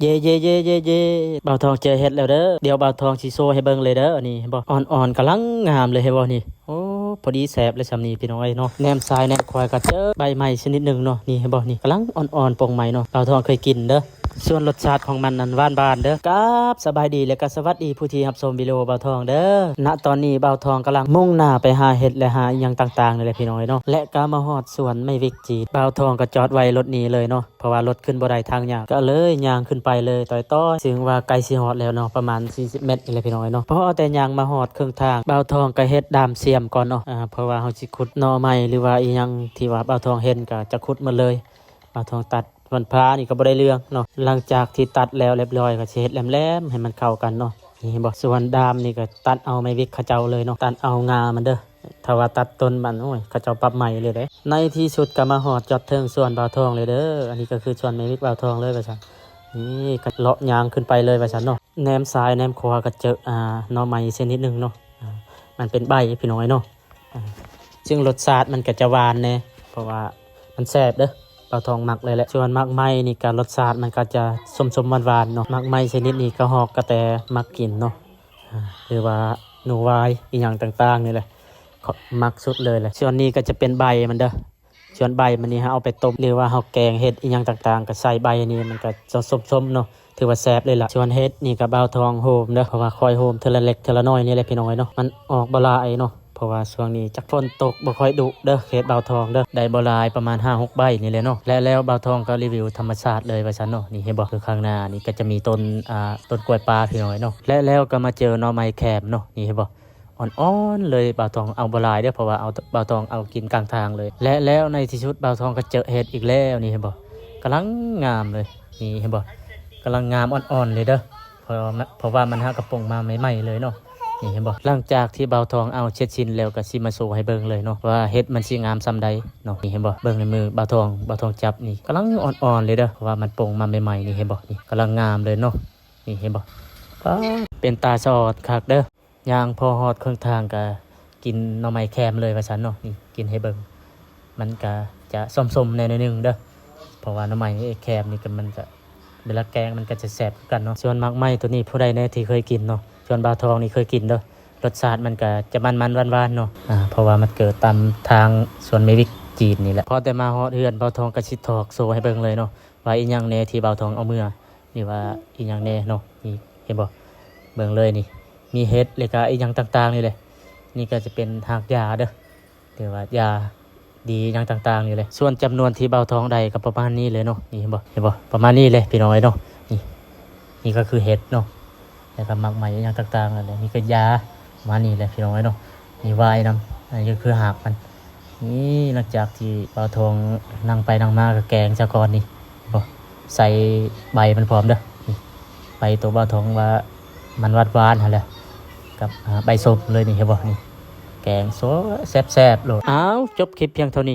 ເຢ ເຢ ເຢ ເຢ ເຢ ບ່າວທອງເຈີເຫັດແລ້ວເດີ. ດຽວບ່າວທອງຊິໂຊໃຫ້ເບິ່ງເລີຍເດີ. ນີ້ເຫັນບໍ່ ອ່ອນໆ ກຳລັງງາມເລີຍ ເຫັນບໍ່ນີ້. ໂອ້ ພໍດີແຊບເລີຍຊ່ຳນີ້ ພີ່ນ້ອງເອີຍເນາະ. ແນມຊ້າຍແນມຂວາກໍເຈີໃບໃໝ່ຊະນິດໜຶ່ງເນາະ. ນີ້ເຫັນບໍ່ນີ້ ກຳລັງອ່ອນໆ ປົ່ງໃໝ່ເນາະ. ບ່າວທອງເຄີຍກິນເດີ. ສ່ວນລົດຊາດຂອງມັນນັ້ນຫວານໆເດີ. ກາບສະບາຍດີ ແລະກໍສະຫວັດດີຜູ້ທີ່ຮັບຊົມວິດີໂອບ່າວທອງເດີ. ນະຕອນນີ້ບ່າວທອງກຳລັງມຸ່ງໜ້າໄປຫາເຫັດ ແລະຫາອີ່ຫຍັງຕ່າງໆນີ້ແຫຼະ ພີ່ນ້ອງເອີຍເນາະ. ແລະກໍມາຮອດສວນໄມ້ວິກຈີນ. ບ່າວທອງກໍຈອດໄວ້ລົດນີ້ເລີຍເນາະ. ເພາະວ່າລົດຂຶ້ນບໍ່ໄດ້ທາງຍາກ ກໍເລີຍຍ່າງຂຶ້ນໄປເລີຍຕ່ອຍໆ ຊຶ່ງວ່າໃກ້ຊິຮອດແລ້ວເນາະ ປະມານສີ່ສິບແມັດນີ້ແຫຼະ ພີ່ນ້ອງເອີຍເນາະ. ພໍແຕ່ຍ່າງມາຮອດເຄິ່ງທາງ ບ່າວທອງກໍເຮັດດາມສຽມກ່ອນເນາະ ເພາະວ່າເຮົາຊິຂຸດໜໍ່ໄມ້ ຫຼືວ່າອີ່ຫຍັງທີ່ວ່າບ່າວທອງເຫັນກໍຈະຂຸດໝົດເລີຍ. ບ່າວທອງຕັດວັນພານີ້ກໍບໍ່ໄດ້ເລື່ອງເນາະ. ຫຼັງຈາກທີ່ຕັດແລ້ວລຽບລ້ອຍ ກໍຊິເຮັດແຫຼມໆ ໃຫ້ມັນເຂົ້າກັນເນາະ. ນີ້ເຫັນບໍ່ ສ່ວນດາມນີ້ກໍຕັດເອົາໄມ້ວິກເຂົາເຈົ້າເລີຍເນາະ ຕັດເອົາງ່າມັນເດີ. ຖ້າວ່າຕັດຕົ້ນມັນ ໂອ້ຍ ເຂົາເຈົ້າປັບໃໝ່ເລີຍເດ້. ໃນທີ່ສຸດກໍມາຮອດຈອດເທິງສວນບ່າວທອງເລີຍເດີ. ອັນນີ້ກໍຄືສວນແມ່ວິກບ່າວທອງເລີຍວ່າຊັ້ນ. ນີ້ກໍເລາະຍ່າງຂຶ້ນໄປເລີຍວ່າຊັ້ນເນາະ. ແນມຊ້າຍແນມຂວາກໍເຈີ ອ່າ ໜໍ່ໄມ້ຊະນິດໜຶ່ງເນາະ. ອ່າ ມັນເປັນໃບ ພີ່ນ້ອງເອີຍເນາະ. ອ່າ ຊຶ່ງລົດຊາດມັນກໍຈະຫວານແດ່ ເພາະວ່າມັນແຊບເດີ. ບ່າວທອງມັກເລີຍແຫຼະ. ສ່ວນໝາກໄມ້ນີ້ກໍລົດຊາດມັນກໍຈະສົ້ມໆ ຫວານໆ ເນາະ. ໝາກໄມ້ຊະນິດນີ້ກໍຮອກກະແຕມັກກິນເນາະ. ອ່າ ຫຼືວ່າໜູວາຍອີ່ຫຍັງຕ່າງໆນີ້ແຫຼະ ມັກສຸດເລີຍແຫຼະ. ສ່ວນນີ້ກໍຈະເປັນໃບມັນເດີ. ສ່ວນໃບມັນນີ້ເຮົາເອົາໄປຕົ້ມ ຫຼືວ່າເຮົາແກງເຮັດອີ່ຫຍັງຕ່າງໆ ກໍໃສ່ໃບນີ້ ມັນກໍຈະສົ້ມໆ ເນາະ ຖືວ່າແຊບເລີຍລະ. ສ່ວນເຫັດນີ້ກໍບ່າວທອງໂຮມເດີ ເພາະວ່າຂ້ອຍໂຮມເທື່ອລະເລັກເທື່ອລະນ້ອຍນີ້ແຫຼະ ພີ່ນ້ອງເອີຍເນາະ. ມັນອອກບໍ່ຫຼາຍເນາະ ເພາະວ່າຊ່ວງນີ້ຈັກຝົນຕົກບໍ່ຄ່ອຍດຸເດີ ເຂດບ່າວທອງເດີ. ໄດ້ບໍ່ຫຼາຍ ປະມານຫ້າຫົກໃບນີ້ແຫຼະເນາະ. ແລະແລ້ວບ່າວທອງກໍຣີວິວທຳມະຊາດເລີຍວ່າຊັ້ນເນາະ. ນີ້ເຫັນບໍ່ ຄືຂ້າງໜ້ານີ້ກໍຈະມີຕົ້ນ ອ່າ ຕົ້ນກ້ວຍປ່າ ພີ່ນ້ອງເອີຍເນາະ. ແລະແລ້ວກໍມາເຈີໜໍ່ໄມ້ແຄມເນາະ. ນີ້ເຫັນບໍ່ ອ່ອນໆ ເລີຍ. ບ່າວທອງເອົາບໍ່ຫຼາຍເດີ ເພາະວ່າເອົາ ບ່າວທອງເອົາກິນກາງທາງເລີຍ. ແລະແລ້ວໃນທີ່ສຸດບ່າວທອງກໍເຈີເຫັດອີກແລ້ວ. ນີ້ເຫັນບໍ່ ກຳລັງງາມເລີຍ. ນີ້ເຫັນບໍ່ ກຳລັງງາມອ່ອນໆ ເລີຍເດີ ເພາະວ່າ ເພາະວ່າມັນຫາກະປົ່ງມາໃໝ່ໆ ເລີຍເນາະ. ນີ້ເຫັນບໍ່ ຫຼັງຈາກທີ່ບ່າວທອງເອົາເສັດສິ້ນແລ້ວ ກໍຊິມາໂຊໃຫ້ເບິ່ງເລີຍເນາະ ວ່າເຫັດມັນຊິງາມສ່ຳໃດເນາະ. ນີ້ເຫັນບໍ່ ເບິ່ງໃນມືບ່າວທອງ ບ່າວທອງຈັບນີ້ ກຳລັງອ່ອນໆ ເລີຍເດີ ເພາະວ່າມັນປົ່ງມາໃໝ່ໆ. ນີ້ເຫັນບໍ່ ນີ້ກຳລັງງາມເລີຍເນາະ. ນີ້ເຫັນບໍ່ ປ້າ ເປັນຕາສະອອດຄັກເດີ. ຍ່າງພໍຮອດເຄິ່ງທາງກໍກິນໜໍ່ໄມ້ແຄມເລີຍວ່າຊັ້ນເນາະ. ນີ້ກິນໃຫ້ເບິ່ງ ມັນກໍຈະສົ້ມໆ ແດ່ໜ້ອຍໜຶ່ງເດີ ເພາະວ່າໜໍ່ໄມ້ແຄມນີ້ກໍ ມັນກໍ ເວລາແກງມັນກໍຈະແຊບຄືກັນເນາະ. ສ່ວນໝາກໄມ້ໂຕນີ້ ຜູ້ໃດແດ່ທີ່ເຄີຍກິນເນາະ ສ່ວນບ່າວທອງນີ້ເຄີຍກິນເດີ. ລົດຊາດມັນກໍຈະມັນໆ ຫວານໆ ເນາະ ອ່າ ເພາະວ່າມັນເກີດຕາມທາງສວນແມ່ວິກຈີນນີ້ແຫຼະ. ພໍແຕ່ມາຮອດເຮືອນ ບ່າວທອງກໍຊິຖອກໂຊໃຫ້ເບິ່ງເລີຍເນາະ ວ່າອີ່ຫຍັງແດ່ທີ່ບ່າວທອງເອົາເມືອ ນີ້ວ່າອີ່ຫຍັງແດ່ເນາະ. ນີ້ເຫັນບໍ່ ເບິ່ງເລີຍນີ້ ມີເຫັດ ແລ້ວກະອີ່ຫຍັງຕ່າງໆ ນີ້ແຫຼະ. ນີ້ກໍຈະເປັນຮາກຢາເດີ ຫຼືວ່າຢາດີຫຍັງຕ່າງໆ ນີ້ແຫຼະ. ສ່ວນຈຳນວນທີ່ບ່າວທອງໄດ້ກໍປະມານນີ້ເລີຍເນາະ. ນີ້ເຫັນບໍ່ ເຫັນບໍ່ ປະມານນີ້ເລີຍ ພີ່ນ້ອງເອີຍເນາະ. ນີ້ ນີ້ກໍຄືເຫັດເນາະ ແລ້ວກໍໝາກໄມ້ອີ່ຫຍັງຕ່າງໆ ນັ້ນແຫຼະ. ນີ້ກໍຢາ ປະມານນີ້ແຫຼະ ພີ່ນ້ອງເອີຍເນາະ. ມີຫວາຍນຳ ອັນນີ້ກໍຄືຮາກມັນ. ນີ້ຫຼັງຈາກທີ່ບ່າວທອງນັ່ງໄປນັ່ງມາກໍແກງຊະກ່ອນນີ້ ເຫັນບໍ່ ໃສ່ໃບມັນພ້ອມເດີ. ນີ້ໃບໂຕບ່າວທອງວ່າມັນຫວານໆ ຫັ້ນແຫຼະ ກັບ ອ່າ ໃບສົ້ມເລີຍນີ້ ເຫັນບໍ່. ນີ້ແກງໂຊແຊບໆ ໂລດ. ອ້າວ ຈົບຄລິບພຽງເທົ່ານີ້.